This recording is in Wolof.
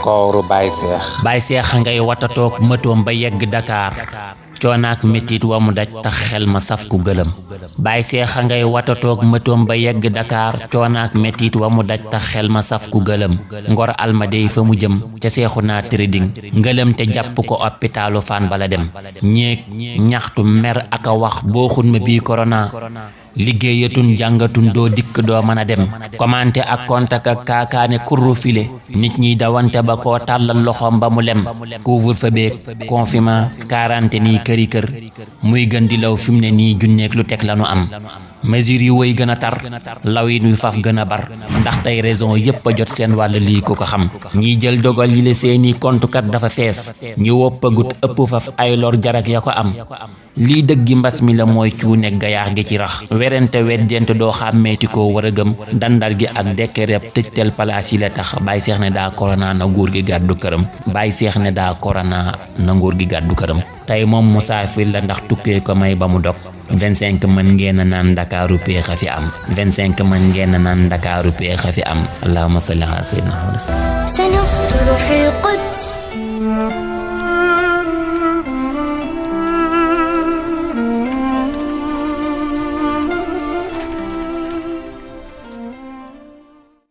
kooru Baye Cheikh ngay watatoog mëtoom ba yegg Dakar coonaak metit wa mu daj tax xel ma saf ku gëlëm Baye Cheikh ngay watatoog mëtoom ba yegg Dakar coonaak metit wa mu daj tax xel ma saf ku gëlëm Ngor Almadey fa mu jëm ca Seexuna Trading ngëlëm te jàpp ko hôpitalu Fann bala dem ñeeg ñaxtu mer aka wax boo xun ma bii corona liggéeyatun jàngatun doo dikk doo mën a dem commenté ak kontak ak kaakaane kurru file nit ñi dawante ba koo tàllal loxoom ba mu lem couvre-feu beeg confinement quarantaine yi këri kër muy gën di law fi mu ne nii junneeg lu teg lanu am mesures yi woy gën a tar lawin wi faf gën a bar ndax tey raison yépp a jot seen wàll lii ku ko xam ñiy jël dogal yi la seeni kontukat dafa fees ñi woppagut ëpp faf ay lor jarak ya ko am lii dëggi mbas mi la mooy cuuneeg gayaax gi ci rax werante weddent doo xàmmeeti koo war a gëm dandal gi ak dekkereb tëjtel palaas yi la tax Baye Cheikh ne daa corona na nguur gi gàddu këram Baye Cheikh ne daa corona na nguur gi gàddu këram tey moom musaafir la ndax tukkee ko may ba mu dog 25 mën ngeen a naan Ndakaaru peex a fi am 25 mën ngeen a naan Ndakaaru peex a fi am allahumma salli ala sayyidina Muhammad.